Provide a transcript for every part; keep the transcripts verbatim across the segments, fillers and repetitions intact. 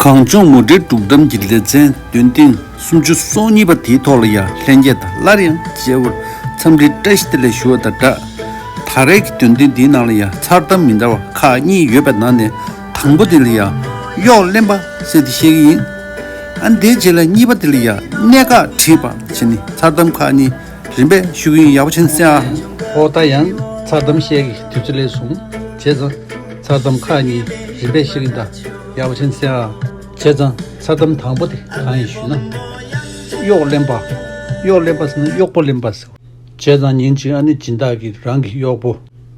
གངས་ལྗོངས་མུ་འབྲེལ་སྒྲུང་གཏམ་གྱི་ལེ་ཚན་འདོན་ཐེངས་སུམ་ཅུ་སོ་གཉིས་པ་དེའི་ཐོག་ལ་ཡང་ལྷན་རྒྱས་དང་སླར་ཡང་མཇལ་བར་འཚམས་འདྲི་བཀྲ་ཤིས་བདེ་ལེགས་ཞུ་བ་དང་སྦྲགས། ད་རེས་ཀྱི་འདོན་ཐེངས་འདིའི་ནང་ལ་ཡང་མཚར་གཏམ་མི་འདྲ་བ་ཁག་གཉིས་ཡོད་པའི་ནང་ནས་དང་པོ་དེ་ལ་ཡང་གཡོག་གླེན་པ་ཟེར་ཏེ་བཤད་ཀྱི་ཡིན། ཨ་ནི་དེའི་རྗེས་ལ་གཉིས་པ་དེ་ལ་ཡང་གནད་འགག་དྲིས་པ་བྱས་ནས་མཚར་གཏམ་ཁག་གཉིས་རིམ་པས་ཞུ་གི་ཡིན། ཡག་པོ་བྱས་ནས་གསན་ཨ། ཨོ་ད་ཡང་མཚར་གཏམ་བཤད་ཀྱི་དུས་ཚོད་སླེབས་སོང་། བྱས་ཙང་མཚར་གཏམ་ཁག་གཉིས་རིམ་པས་བཤད་ཀྱི་ཡིན་ད། ཡག་པོ་བྱས་ནས་གསན་ཨ། བྱས་ཙང་མཚར་གཏམ་དང་པོ་དེ་གང་ཡིན་ཞུས་ན། གཡོག་གླེན་པ། གཡོག་གླེན་པ་ཟེར་ན་གཡོག་པོ་གླེན་པ་ཟེར། བྱས་ཙང་ཉིན་གཅིག་ཨ་ནི་སྦྱིན་བདག་གིས་རང་གི་གཡོག་པོ་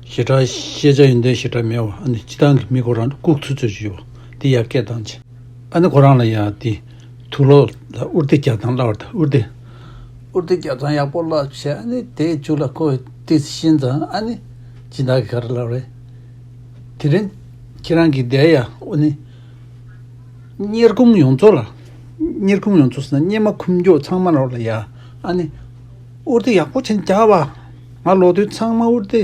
ཞེ་དྲག་ཤེས་བྱ་ཡོན་ཏན་ཞེ་དྲག་མེད་པ། ཨ་ནི་སྤྱིར་བཏང་གི་མི་ཁོ་རང་ལ་ལྐུགས་ཚུལ་ཚོད་ཅིག་ཡོད་པ་དེ་ཡར་སྐད་བཏང་བྱས། ཨ་ནི་ཁོ་རང་ལ་ཡ་དེ་དུག་ལོག་ལ་དབུར་དེ་རྒྱག་སྟངས་བསླབ་པ་དང་། དབུར་དེ། དབུར་དེ་རྒྱག་སྟངས་ཡག་པོ་བསླབ་བྱས། ཨ་ནི་དེའི་མཇུག་ལ་ཁོས་དེ་ཤེས་ཙང་ཨ་ནི་སྦྱིན་བདག་གིས་ག་རེ་ལབ་རེད། དེ་རིང་ཁྱེད་རང་གིས་བསྡད་ཡ་ཨ་ནི། གཉེར་ཁུམ་ཡོངས་རྫོགས་ལ། གཉེར་ཁུམ་ཡོངས་རྫོགས་ཟེར་ན་གཉེར་མ་ཁུམ་སྐྱོག་ཚང་མ་ལོག་ལ་ཡ། ཨ་ནི། དབུར་དེ་ཡག་པོ་བྱས་རྒྱག་པ། ང་ལོག་དུས་ཚང་མ་དབུར་དེ་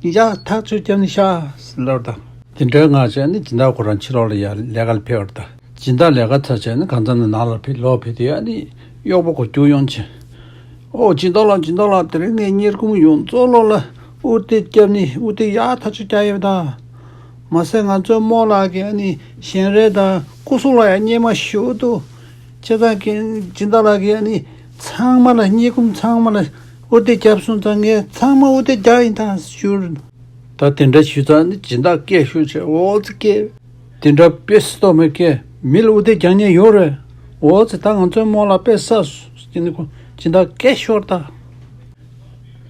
ཡག་ཐག་ཆོད་བརྒྱབ་ནས་ཤག་ཟེར་ལབ་པ་དང་། དེ་འདྲའི་ངང་བྱས་ནས་སྦྱིན་བདག་ཁོ་རང་ཕྱི་ལོགས་ལ་ཡ་ལས་ཀ་ལ་ཕེབས་པ་དང་། སྦྱིན་བདག་ལས་ཀ་ཚར་བྱས་ནས་གང་ཙམ་ནས་ནང་ལ་ཕེབས། ལོག་ཕེབས་དུས་ཨ་ནི་གཡོག་པོ་ཁོ་རྒྱུགས་ཡོང་བྱས། ཨོ་སྦྱིན་བདག་ལགས། སྦྱིན་བདག་ལགས། དེ་རིང་ངས་གཉེར་ཁུམ་ཡོངས་རྫོགས་ལོག་ལ་དབུར་དེ་བརྒྱབ་ནས་དབུར་དེ་ཡག་ཐག་ཆོད་རྒྱག་ཡོད་ད། མ་ཟད་ང་ཚོའི་རྨོ་ལགས་ཀྱིས་ཨ་ནི་ཞལ་རས་དང་སྐུ་གཟུགས་ལ་ཡང་གཉེར་མ་ཞེ་པོ་འདུག། བྱས་ཙང་གི་སྦྱིན་བདག་ལགས་ཀྱིས་ཨ་ནི་ཚང་མ་ལ། གཉེར་ཁུམ་ཚང་མ་ལ་དབུར་དེ་བརྒྱབ་སོང་ཙང་ངས་ཚང་མ་དབུར་དེ་རྒྱག་ཡིན་ད་ཞུ། ད་དེ་འདྲ་ཞུས་ཙང་ནི་སྦྱིན་བདག་སྐད་ཤོར་བྱས། འོ་ཙི་སྐད། དེ་འདྲ་དཔེ་སྲིད་དོགས་མེད་སྐད། མི་ལ་དབུར་དེ་རྒྱག་མཁན་ཡོད་རེད། འོ་ཙི་ད་ང་ཚོའི་རྨོ་ལགས་དཔེ་བསགས་སོང་ཟེར་ནས་ཁོ་སྦྱིན་བདག་སྐད་ཤོར་ད།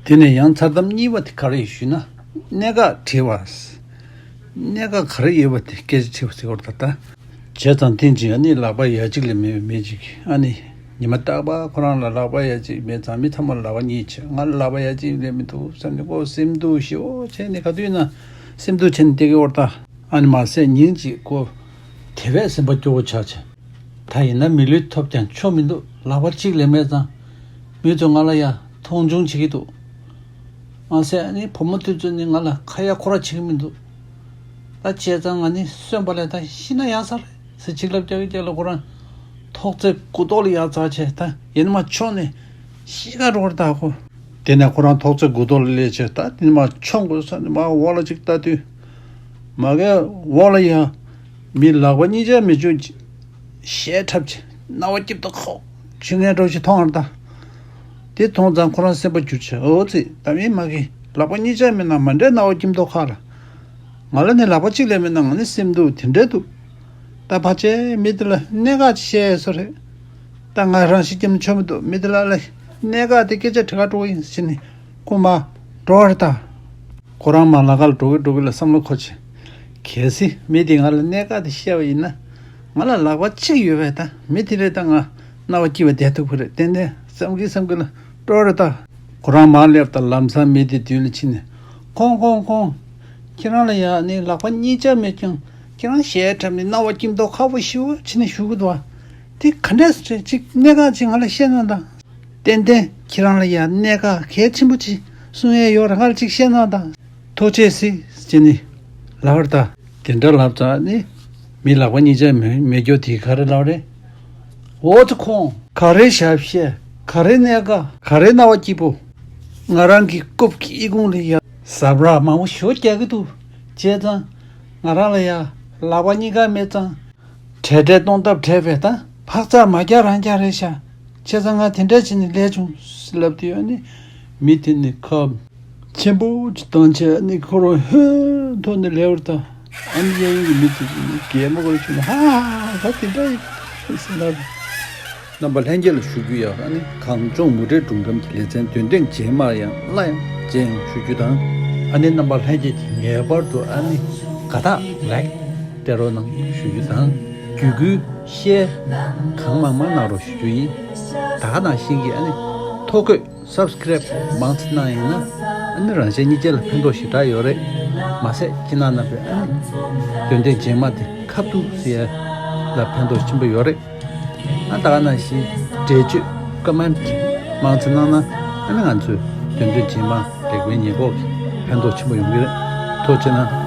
དེ་ནས་ཡང་མཚར་གཏམ་གཉིས་པ་དེ་ག་རེ་ཡིན་ཞུས་ན། གནད་འགག་དྲིས་པ། གནད་འགག་ག་རེ་ཡོད་པ་དེ་སྐད་ཆ་དྲིས་པ་ཟེར་བ་ད་ལྟ། བྱས་ཙང་དེ་རྗེས་ཨ་ནི་ལག་པ་ཡ་གཅིག་ལས་མེད་པའི་མི་ཅིག་ཨ་ནི་ཉི་མ་རྟག་པར་ཁོ་རང་ལ་ལག་པ་ཡ་གཅིག་མེད་ཙང་མི་ཚང་མ་ལ་ལག་པ་གཉིས་བྱས། ང་ལ་ལག་པ་ཡ་གཅིག་ལས་མི་འདུག་བསམ་ནས་ཁོ་སེམས་སྡུག་ཞེ་པོ་བྱས་ནས་ག་དུས་ན་སེམས་སྡུག་བྱས་ནས་བསྡད་ཀྱི་ཡོད་རེད་ད། ཨ་ནི་མ་ཟད་ཉིན་གཅིག་ཁོ་དེ་བས་སེམས་པ་སྐྱོ་བོ་ཆགས་བྱས། ད་ཡིན་ན་མི་ལུས་ཐོབ་ཀྱང་ཆོ་མི་འདུག། ལག་པ་གཅིག་ལས་མེད་ཙང་མི་ཚོས་ང་ལ་ཡ་མཐོང་ཆུང་བྱེད་ཀྱི་འདུག། མ་ཟད་ཨ་ནི་བུ་མོ་དེ་ཚོས་ནི་ང་ལ་ཁ་ཡ་ཁོ་ར་བྱེད་ཀྱི་མི་འདུག། ད་བྱས་ཙང་ང་ནི་གསོན་པ་ལས་ད་ཤི་ན་ཡག་ས་རེད་ཟེར་ཅིག་ལབ་རྒྱག་གི་རྒྱག་ལ་ཁོ་རང་ཐོག་བརྩེགས་མགུ་ཏོག་ལ་ཡར་འཛེགས་བྱས། ད་ཡིན་ན་མ་མཆོངས་ནས་ཤི་ཁ་འགྲོ་གི་རེད་ད་ཁོ། དེ་ནས་ཁོ་རང་ཐོག་བརྩེགས་མགུ་ཏོག་ལ་སླེབས་བྱས། ད་དེ་ནས་མ་མཆོངས་དགོས་བསམ་ནས་མ་འོག་ལ་ཅིག་ལྟ་དུས། མ་གིའི་འོག་ལ་ཡ་མི་ལག་པ་གཉིས་ཆ་མེད་ཅིག་ཞལ་འཁྲབ་བྱས་རྣ་བ་སྐྱིབས་ཏོ་ཁོག་ཆུ་ངན་འགྲོ་ཞིག་མཐོང་བ་རེད་ད། དེ་མཐོང་ཙང་ཁོ་རང་སེམས་པ་འགྱུར་བྱས། འོ་ཙི་ད་མི་མ་གི་ལག་པ་གཉིས་ཆ་མེད་ན་མ་འདྲ་རྣ་བ་སྐྱིབས་ཏོ་ཁོག་ལ། ང་ལ་ནི་ལག་པ་གཅིག་ལས་མེད་ན་ང་ནི་སེམས་སྡུག་དེ་འདྲ་འདུག། ད་ཕལ་ཆེར་མི་དེ་ལ་གནད་འགག་ཅིག་བཤད་ཡོད་ས་རེད། ད་ང་རང་ཤི་རྒྱུ་ཆོ་མི་འདུག། མི་དེ་ལ་ལ་གནད་འགག་དེ་སྐད་ཆ་དྲི་ག་འགྲོ་གི་ཡིན་ཟེར་ནས་ཁོ་མར་འགྲོ་བ་རེད་ད། ཁོ་རང་མར་ལམ་ཁ་ལ་འགྲོ་གི་འགྲོ་གི་ལ་བསམ་བློ་འཁོར་བྱས། གལ་སྲིད་མི་དེས་ང་ལ་གནད་འགག་དེ་བཤད་པ་ཡིན་ན། ང་ལ་ལག་པ་གཅིག་ཡོད་པས་ད་མི་དེ་རེད། ད་ང་རྣ་བ་སྐྱིད་པ་བསྡད་ཐུབ་ཀྱི་རེད། ཏན་ཏན་བསམ་གི་བསམ་གི་ལ་འགྲོ་རེད་ད། ཁོ་རང་མར་སླེབས་དང་ལམ་སང་མི་དེ་མདུན་ལ་ཕྱིན་ནས། ཁོང་ཁོང་ཁོང་། ཁྱེད་རང་ལ་ཡ་ནི་ལག་པ་གཉིས་ཆ་མེད་ཀྱང་ཁྱེད་རང་ཞལ་འཁྲབ་ནས་རྣ་བ་སྐྱིད་མདོག་ཁ་པོ་ཞེ་པོ་བྱས་ནས་བཞུགས་ཀྱི་འདུག་བ། དེ་ག་འདྲས་རེད། ཅིག་གནད་འགག་ཅིག་ང་ལ་བཤད་གནང་དང་། ཏན་ཏན་ཁྱེད་རང་ལ་ཡ་གནད་འགག་གལ་ཆེན་པོ་ཅིག་གསུང་ཡས་ཡོད་རེད། ང་ལ་ཅིག་བཤད་གནང་དང་། ཐུགས་རྗེ་ཆེ་ཟེར་ནས་ལབ་པ་རེད་ད། དེ་འདྲ་ལབ་ཙང་ནི་མི་ལག་པ་གཉིས་ཆ་མེད་མེད་རྒྱུ་དེས་ག་རེ་ལབ་རེད། འོ་ཙི་ཁོང་ག་རེ་ཞབས་བཤད། ག་རེ་གནད་འགག། ག་རེ་རྣ་བ་སྐྱིད་པོ། ང་རང་གི་རྐུབ་ཀྱི་ཨི་ཁུང་ལ་ཡ་ཟམ་རག་མང་པོ་ཞེ་པོ་རྒྱག་གི་འདུག། བྱས་ཙང་ང་རང་ལ་ཡ་ལག་པ་གཉིས་ཀ་མེད་ཙང་། བྲེལ་བྲེལ་གཏོང་ཐབས་བྲལ་བས་ད་འཕག་འཚག་མ་རྒྱག་རང་རྒྱག་རེད་ཤག། བྱས་ཙང་ང་དེ་འདྲ་བྱས་ནས་སླེབས་བྱུང་ལབ་དུས་ཨ་ནི་མི་དེ་ནི་ཁ་ཆེན་པོ་ཅིག་བཏང་བྱས་ཨ་ནི་ཁོ་རང་ཧོན་ཐོག་ནས་སླེབས་པ་རེད་ད། ཨ་ནི་གཡས་གཡོན་གྱི་མི་དེ་ཚོ་ནི་གད་མོ་སྐོར་བྱུང་ནས་ཧ་ཧ་ཧ་དེ་འདྲ་ཡིན་ཟེར་ལབ། རྣམ་པ་ལྷན་རྒྱས་ལ་ཞུ་རྒྱུ་ཡ། ཨ་ནི་གངས་ལྗོངས་མུ་འབྲེལ་སྒྲུང་གཏམ་གྱི་ལེ་ཚན་འདོན་ཐེངས་རྗེས་མར་ཡང་སླར་ཡང་མཇལ་ཡོང་ཞུ་རྒྱུ་དང་། ཨ་ནི་རྣམ་པ་ལྷན་རྒྱས་ཀྱིས་ངེས་པར་དུ་ཨ་ནི་དགའ་རྟགས་ལའིཀ་སྟེར་རོགས་གནང་ཞུ་རྒྱུ་དང་། བརྒྱུད་སྐུལ་ཤེར་གང་མང་མང་གནང་རོགས་ཞུ་རྒྱུ་ཡིན། ད་ག་ནང་བཞིན་གྱི་ཨ་ནི་ཐོ་འགོད་སབ་སི་ཀེ་རེབ་མང་ཙམ་གནང་ཡིན་ན་ཨ་ནི་རང་གཞན་གཉིས་ཆ་ལ་ཕན་ཐོགས་ཞེ་དྲག་ཡོད་རེད། མ་ཟད་ཁྱེད་རྣམ་པས་ཨ་ནི་འདོན་ཐེངས་རྗེས་མ་དེ་ཁ་ཐུག་ཟེར་ཡ་ལ་ཕན་ཐོགས་ཆེན་པོ་ཡོད་རེད། ཨ་ད་ག་ནང་བཞིན་འགྲེལ་བརྗོད་ཀོ་མེན་ཊི་མང་ཙམ་གནང་ན་ཨ་ནི་ང་ཚོས་འདོན་ཐེངས་རྗེས་མ་ལེགས་སྤེལ་ཉེས་འགོག་གི་ཕན་ཐོགས་ཆེན་པོ་ཡོང་གི་རེད། ཐུགས་རྗེ་གནང་།